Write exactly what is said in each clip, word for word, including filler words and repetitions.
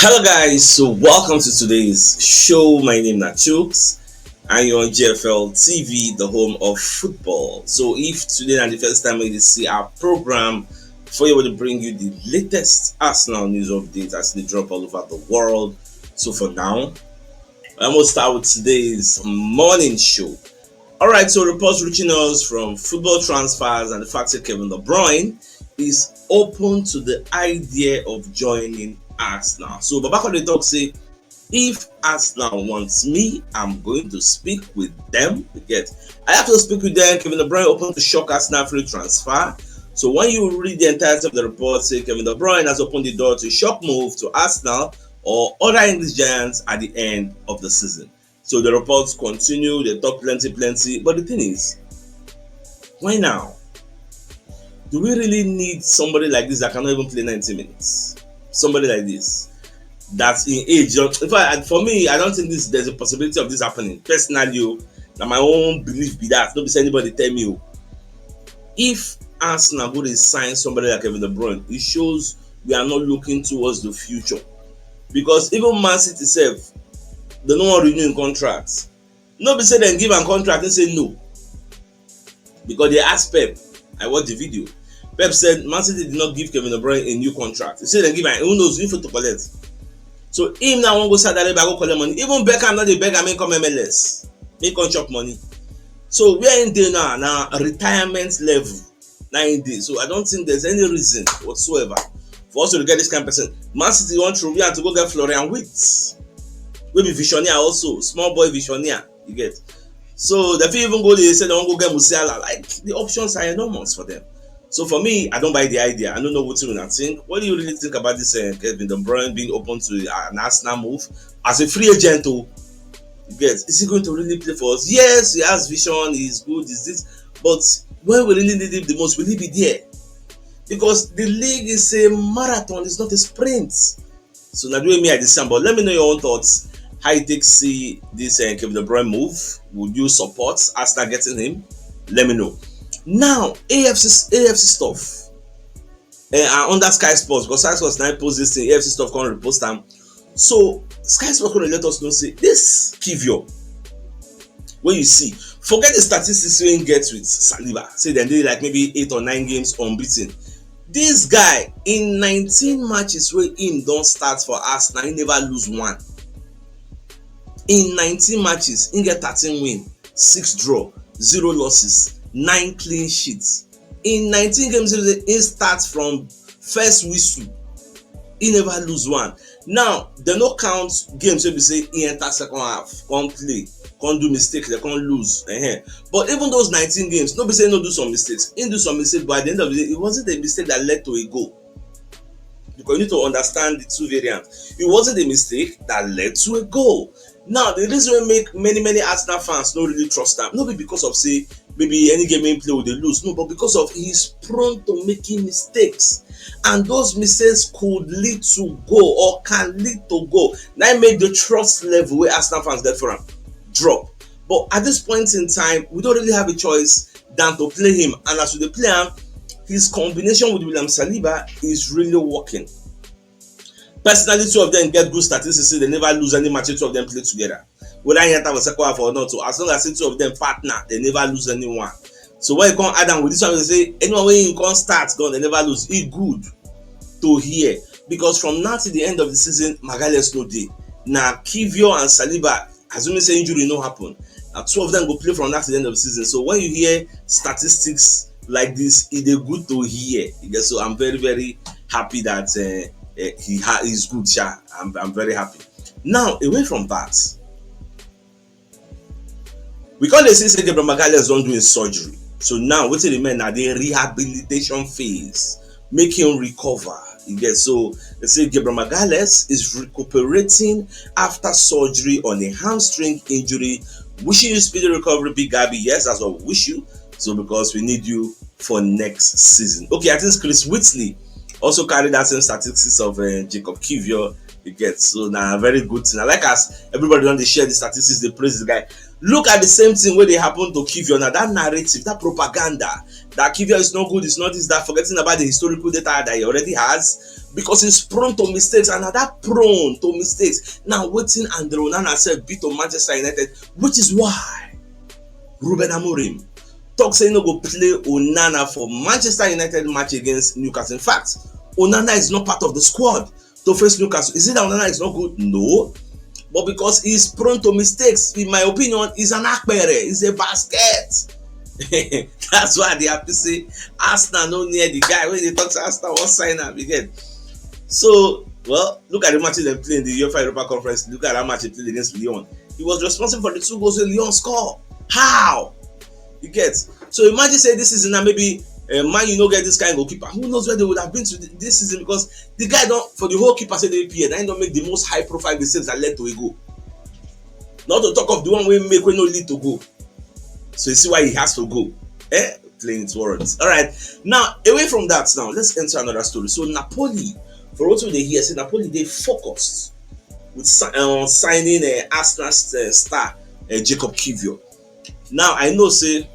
Hello guys, so welcome to today's show. My name is Chooks and you're on G F L T V, the home of football. So if today is the first time you see our program, for you will bring you the latest Arsenal news updates as they drop all over the world. So for now, I'm gonna start with today's morning show. All right, so reports reaching us from Football Transfers and the fact that Kevin De Bruyne is open to the idea of joining Arsenal. So Baba Kole talk say, if Arsenal wants me, I'm going to speak with them. You get, I have to speak with them. Kevin De Bruyne open to shock Arsenal free transfer. So when you read the entirety of the report, say Kevin De Bruyne has opened the door to shock move to Arsenal or other English giants at the end of the season. So the reports continue, they talk plenty, plenty. But the thing is, why now? Do we really need somebody like this that cannot even play ninety minutes? Somebody like this, that's in age. In fact, for me, I don't think this there's a possibility of this happening. Personally, oh, now my own belief be that. Don't be say anybody tell me. Oh. If Arsenal go to sign somebody like Kevin De Bruyne, it shows we are not looking towards the future. Because even Man City itself, they don't want renewing contracts. No be say dem give am contract and say no. Because they ask Pep, I watch the video. Pep said Man City did not give Kevin De Bruyne a new contract. He said they give am, who knows if to collect. So him now wan go Saudi Arabia go collect money. Even Beckham not dey beg am make come M L S, make come chop money. So where him dey now na retirement level. Nine days. So I don't think there's any reason whatsoever for us to get this kind of person. Man City want to and to go get Florian Wirtz, will be visionaire also, small boy visionaire. You get. So they fit even go. They say they want to go get Musiala. Like the options are enormous for them. So for me, I don't buy the idea. I don't know what you think. What do you really think about this uh, Kevin De Bruyne being open to uh, an Arsenal move as a free agent? Oh, you get, is he going to really play for us? Yes, he has vision. He's good. Is this? But when we really need him the most, will he be there? Because the league is a marathon, it's not a sprint. So now do me at this time, but let me know your own thoughts. How you take see this uh, Kevin De Bruyne move? Would you support Arsenal getting him? Let me know. Now A F C A F C stuff. Uh, under Sky Sports, because Sky Sports now post this thing, A F C stuff can't repost them. So Sky Sports gonna let us know say this Kivior. When you see, forget the statistics we get with Saliba. Say then they like maybe eight or nine games unbeaten. This guy in nineteen matches where him don't start for us now, he never lose one. In nineteen matches, he get thirteen win, six draw, zero losses, nine clean sheets. In nineteen games, he starts from first whistle. He never lose one. Now, they no count games wey be say he enter second half, come play, come do mistake, they come lose. Uh-huh. But even those nineteen games, no be say no do some mistakes. He do some mistakes, but at the end of the day, it wasn't a mistake that led to a goal. Because you need to understand the two variants. It wasn't a mistake that led to a goal. Now, the reason we make many, many Arsenal fans no really trust them, not be because of say maybe any game he play with they lose, no, but because of he's prone to making mistakes, and those mistakes could lead to goal or can lead to goal. Now make the trust level where Arsenal fans get for him drop. But at this point in time, we don't really have a choice than to play him, and as we play him, his combination with William Saliba is really working. Personally, two of them get good statistics. They never lose any match two of them play together. Whether he enter for second half or not, so as long as two of them partner, they never lose anyone. So when you come add them with this one, they say anyone when you come start, gone, they never lose. It good to hear, because from now to the end of the season, Magalhaes no day. Now Kivior and Saliba, assuming say injury no happen, now two of them go play from now to the end of the season. So when you hear statistics like this, it is good to hear. So I'm very, very happy that uh, uh, he ha- is good. Sha. I'm, I'm very happy. Now, away from that, we call the say Gabriel Magalhaes don do his surgery. So now, wetin remain na the rehabilitation phase, make him recover. You get, so they say Gabriel Magalhaes is recuperating after surgery on a hamstring injury. Wishing you speedy recovery, Big Gabby. Yes, that's what we wish you. So because we need you for next season. Okay, I think Chris Whitley also carried that same statistics of uh, Jacob Kivior. You get, so now very good thing. I like as everybody on the share the statistics, they praise the guy. Look at the same thing wey dey happen to Kivior now, that narrative, that propaganda, that Kivior is not good, is not this, that, forgetting about the historical data that he already has, because he's prone to mistakes, and na that prone to mistakes na wetin Andre Onana sef be to Manchester United, which is why Ruben Amorim talk say he no go play Onana for Manchester United match against Newcastle. In fact, Onana is not part of the squad to face Newcastle. Is it that Onana is not good? No. But because he's prone to mistakes, in my opinion, he's an akpere, he's a basket. That's why they have to say Arsenal no near the guy wey dey talk say Arsenal wan sign am again. So, well, look at the match dem play in the UEFA Europa Conference. Look at that match he played against Lyon. He was responsible for the two goals wey Lyon score. How? You get? So imagine say this season now, maybe uh, Man U no get this kind of goalkeeper. Who knows where they would have been to th- this season, because the guy don, for the whole keeper say they appear, na him don make the most high profile mistakes that led to a goal. Not to talk of the one wey make wey no lead to goal. So you see why he has to go. Eh? Playing its words. All right. Now, away from that now, let's enter another story. So Napoli, for what we dey hear, say Napoli dey focused with si- uh, signing uh, Arsenal uh, star uh, Jacob Kivior. Now, I know say,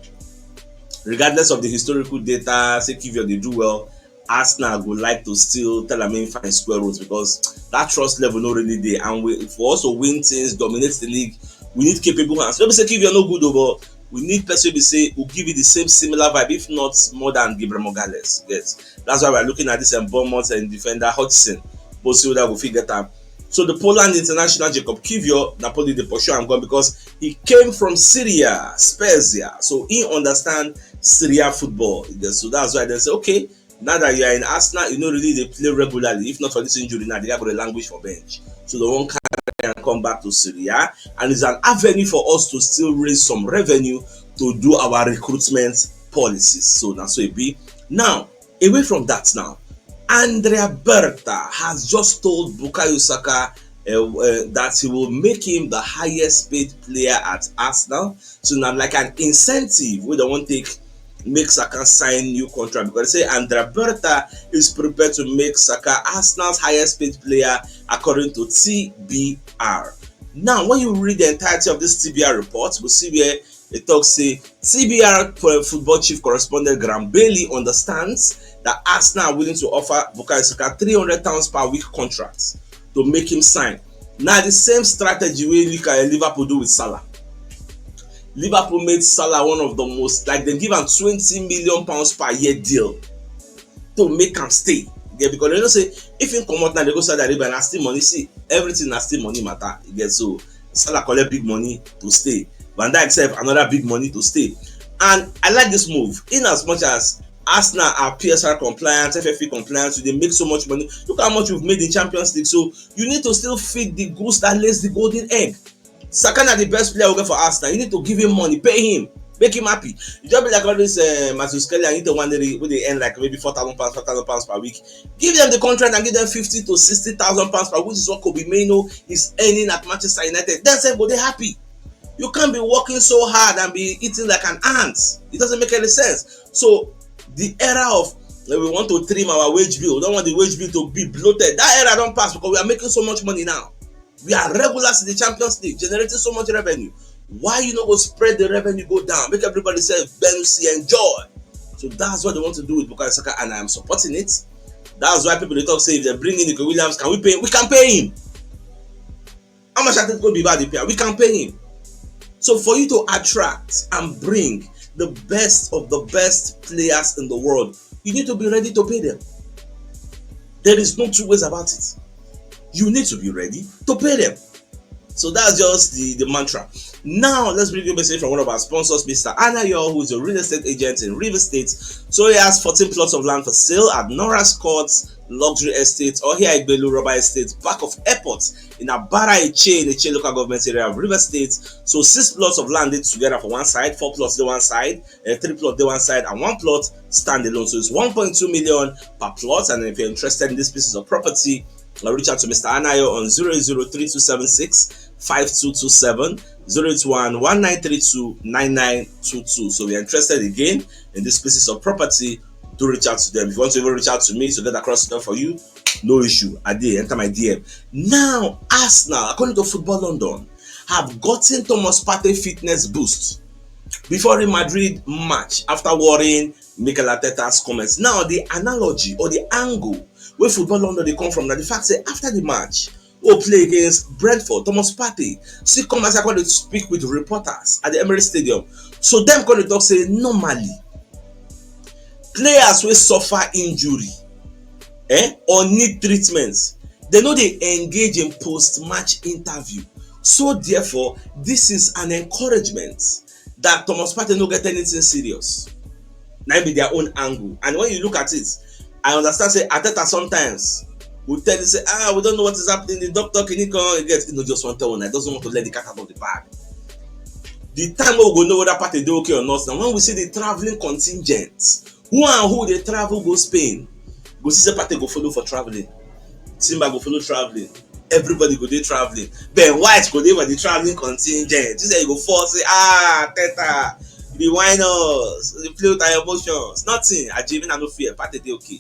regardless of the historical data, say Kivior dey do well, Arsenal go like to still tell am make he find square root, because that trust level no really dey. And we, for us to win things, dominate the league, we need capable hands. No be say Kivior no good o, but we need person wey be say will give you the same similar vibe, if not more than Gabriel Magalhaes. Yes, that's why we're looking at this um, Bournemouth and defender Hodgson. But see whether we fit get am. So the Poland international Jacob Kivior, Napoli dey pursue am gone because he came from Syria, Spezia. So he understand Syria football. So that's why they say, okay, now that you are in Arsenal, you no really dey play regularly. If not for this injury now, the guy go dey languish for bench. So they wan carry am come back to Syria, and it's an avenue for us to still raise some revenue to do our recruitment policies. So na so e be. Now, away from that now, Andrea Berta has just told Bukayo Saka uh, uh, that he will make him the highest paid player at Arsenal. So now, like, an incentive wey dem wan take make Saka sign new contract, because they say Andrea Berta is prepared to make Saka Arsenal's highest paid player according to T B R. Now, when you read the entirety of this T B R report, we see where e talk say T B R football chief correspondent Graham Bailey understands that Arsenal are willing to offer Bukayo Saka three hundred pounds per week contract to make him sign. Now, the same strategy wey Liverpool do with Salah. Liverpool made Salah one of the most, like, they give am twenty million pounds per year deal to make am stay. Yeah, because they know say if he come out now, they go Saudi Arabia, na still money. See, everything na still money matter. You get? So Salah collect big money to stay. Van Dijk sef another big money to stay. And I like this move. In as much as Arsenal are P S R compliant, F F P compliant, so they make so much money. Look how much we've made in Champions League. So you need to still feed the goose that lays the golden egg. Saka na the best player we get for Arsenal. You need to give him money, pay him, make him happy. You just be like all this uh, Matheus Cunha and Ito Waneri, where they earn like maybe four thousand pounds, five thousand pounds per week. Give them the contract and give them fifty to sixty thousand pounds per week, which is what Kobe Maino is earning at Manchester United. Then say, go they happy. You can't be working so hard and be eating like an ant. It doesn't make any sense. So the era of uh, we want to trim our wage bill, we don't want the wage bill to be bloated. That era don't pass because we are making so much money now. We are regulars in the Champions League, generating so much revenue. Why you no go spread the revenue go down? Make everybody say Benusi enjoy. So that's what they want to do with Bukayo Saka, and I am supporting it. That's why people they talk say if they bring in Nico Williams, can we pay him? We can pay him. How much Atletico Bilbao they pay? We can pay him. So for you to attract and bring the best of the best players in the world, you need to be ready to pay them. There is no two ways about it. You need to be ready to pay them. So that's just the, the mantra. Now, let's bring you a message from one of our sponsors, Mister Anayo, who is a real estate agent in River State. So he has fourteen plots of land for sale at Norris Courts, Luxury Estate, or here at Belu Rubber Estate, back of airport in Abara Eche, in Eche local government area of River State. So six plots of land together for one side, four plots on one side, uh, three plots on one side, and one plot stand alone. So it's one point two million per plot. And if you're interested in these pieces of property, uh, reach out to Mister Anayo on zero zero three two seven six five two two seven, zero eight one one nine three two nine nine two two. So if you're interested again in these pieces of property, do reach out to them. If you want to even reach out to me to get across to them for you, no issue. I did enter my D M. Now, Arsenal, according to Football London, have gotten Thomas Partey fitness boost before Real Madrid match after worrying Mikel Arteta's comments. Now, the analogy or the angle where Football London dey come from na the fact say after the match wey play against Brentford, Thomas Partey still come outside come dey speak with reporters at the Emirates Stadium. So dem come dey talk say normally players wey suffer injury eh, or need treatment, they no dey engage in post-match interview. So therefore, this is an encouragement that Thomas Partey no get anything serious. Na be their own angle. And when you look at it, I understand say Arteta sometimes will tell you say, ah, we don't know what is happening. The doctor can come get, you know, just want to tell, I doesn't want to let the cat out of the bag. The time we go know whether Partey dey okay or not. Now, when we see the traveling contingent, who and who dey travel go Spain, go see say Partey go follow for traveling. Timber go follow traveling. Everybody go dey traveling. Ben White go dey for the traveling contingent. You say you go fall say, ah, Arteta, you dey whine us, you dey play with our emotions. Nothing. Ajimina no fear. Partey dey okay.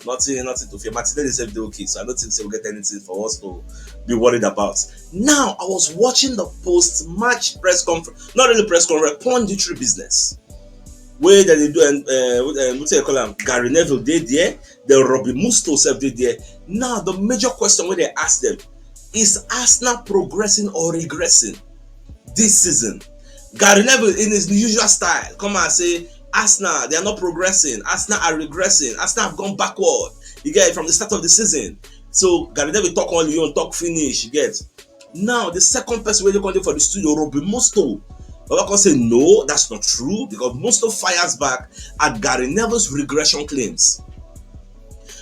Nothing, nothing to fear. Martinelli sef dey okay, so I don't think say we get anything for us to be worried about. Now, I was watching the post-match press conference, not really press conference, punditry business. Where they do and uh, what they call am, Gary Neville dey there, the Robbie Mustoe sef dey there. Now, the major question wey they ask them is Arsenal progressing or regressing this season? Gary Neville, in his usual style, come and say Arsenal, they are not progressing. Arsenal are regressing. Arsenal have gone backward. You get it from the start of the season. So Gary Neville talk all you talk finish. You get now the second person wey dey come dey for the studio, Robbie Mustoe. Baba come say no, that's not true because Mustoe fires back at Gary Neville's regression claims.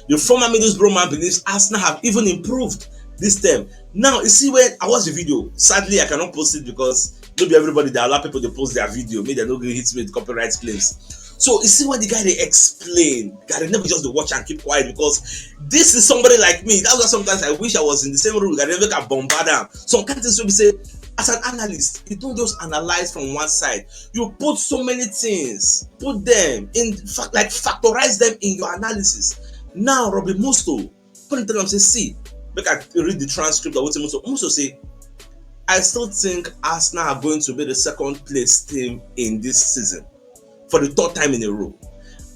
The former Middlesbrough man believes Arsenal have even improved this term. Now, you see, when I watch the video, sadly, I cannot post it because no be everybody dey allow people to post their video. Make dem no go hit me with copyright claims. So you see when the guy dey explain, Gary Neville just dey watch and keep quiet because this is somebody like me. That's why sometimes I wish I was in the same room with Gary Neville, can bombard am. Some kind things wey be say, as an analyst, you don't just analyze from one side. You put so many things, put them in fact, like factorize them in your analysis. Now, Robbie Mustoe come tell am say, see, make I read the transcript of wetin Mustoe, Mustoe say, I still think Arsenal are going to be the second place team in this season for the third time in a row.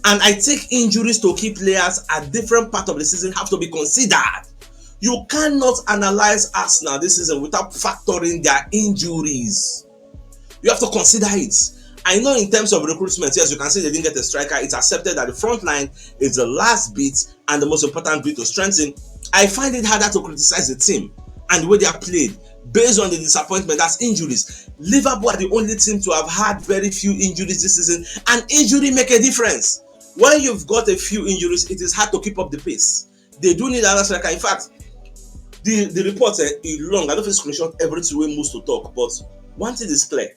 And I think injuries to key players at different part of the season have to be considered. You cannot analyze Arsenal this season without factoring their injuries. You have to consider it. I know in terms of recruitment, yes, you can say they didn't get a striker. It's accepted that the front line is the last bit and the most important bit to strengthen. I find it harder to criticize the team and the way they are played based on the disappointment. That's injuries. Liverpool are the only team to have had very few injuries this season, and injury make a difference. When you've got a few injuries, it is hard to keep up the pace. They do need another striker. In fact, the the report eh, e long. I don't fit screenshot everything wey Mustoe talk, but one thing is clear.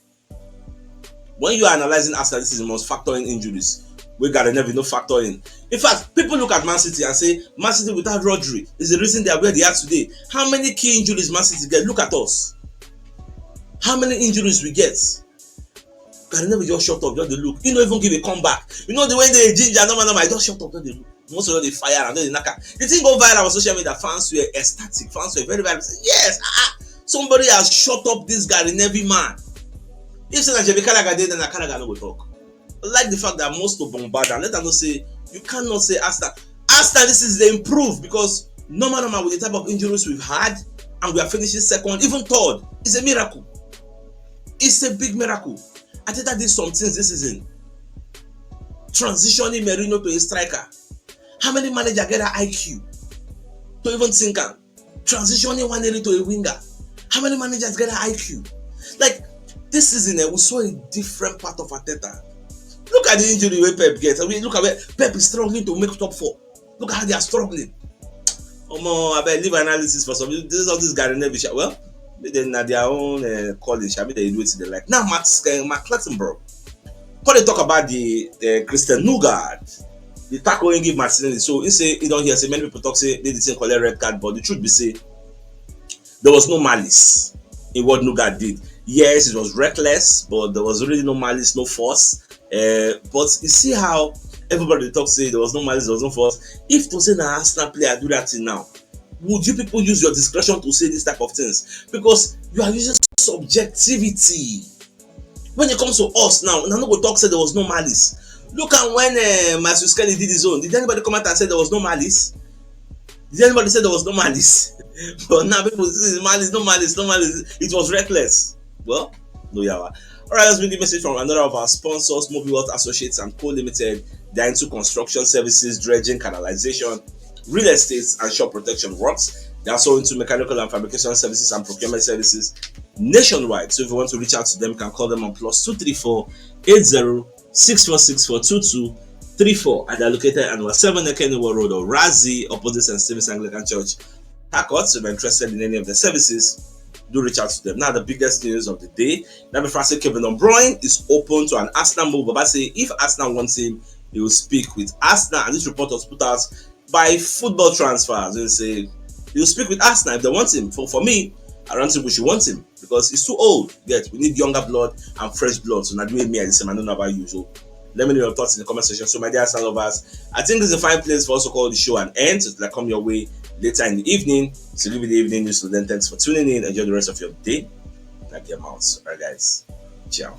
When you are analyzing Arsenal this season, you must factor in injuries wey Gary Neville no factor in. In fact, people look at Man City and say Man City without Rodri is the reason they are where they are today. How many key injuries Man City get? Look at us. How many injuries we get? Gary Neville just shut up, just dey look. He no even give a comeback. You know the way they ginger, normal, normal, I just shut up, just dey look. Most of them dey fire and then they knock am. The thing go viral on social media. Fans were ecstatic. Fans were very, very say, yes, ah, ah, somebody has shut up this Gary Neville man. If say na Jamie Carragher dey, then na Carragher no go talk. I like the fact that Mustoe bombard and let them know say you cannot say Arsenal. Arsenal, this is the improve because normal, normal with the type of injuries we've had and we are finishing second, even third. It's a miracle. It's a big miracle. Arteta did some things this season. Transitioning Merino to a striker. How many managers get that I Q to even think am? Transitioning Nwaneri to a winger. How many managers get that I Q? Like this season, eh, we saw a different part of Arteta. Look at the injury wey Pep get. I mean, look at where Pep is struggling to make top four. Look at how they are struggling. Omo, I bet leave analysis for some. This is all this Gary Neville. Well, then na their own uh, calling. I mean, they do it they like. Now, Max uh, Mark Clattenburg. Come dey talk about the uh, Christian Nugard, the tackle he give Martinelli. So he say he don't hear say many people talk say they didn't collect red card, but the truth be say there was no malice in what Nugard did. Yes, it was reckless, but there was really no malice, no force. Uh, but you see how everybody talk say there was no malice, there was no force. If to say na Arsenal player do that thing now, would you people use your discretion to say this type of things? Because you are using subjectivity. When it comes to us now, una no go talk say there was no malice. Look at when uh, Masu Skelly did his own. Did anybody come out and say there was no malice? Did anybody say there was no malice? But now people say malice, no malice, no malice. It was reckless. Well, no yawa. All right, let's bring the message from another of our sponsors, Mobile World Associates and Co Limited. They're into construction services, dredging, canalization, real estate, and shore protection works. They're also into mechanical and fabrication services and procurement services nationwide. So if you want to reach out to them, you can call them on plus two three four eight zero six four six four two two three four, and they're located at number seven Ekeniwo Road or Razi, opposite Saint Stephen's Anglican Church, Harcourt. So if you're interested in any of the services, do reach out to them. Now, the biggest news of the day, Nabi Francis Kevin De Bruyne is open to an Arsenal move. Baba say if Arsenal wants him, he will speak with Arsenal. And this report was put out by Football Transfers. They say he will speak with Arsenal if they want him. For, for me, I don't think we should want him because he's too old. Yet we need younger blood and fresh blood. So now do me and the same. I don't know about you. So let me know your thoughts in the comment section. So my dear Arsenal lovers, I think it's a fine place for us to call the show an end. So it'll come your way later in the evening. So give you the evening news. So then thanks for tuning in. Enjoy the rest of your day. Like your mouths. All right, guys. Ciao.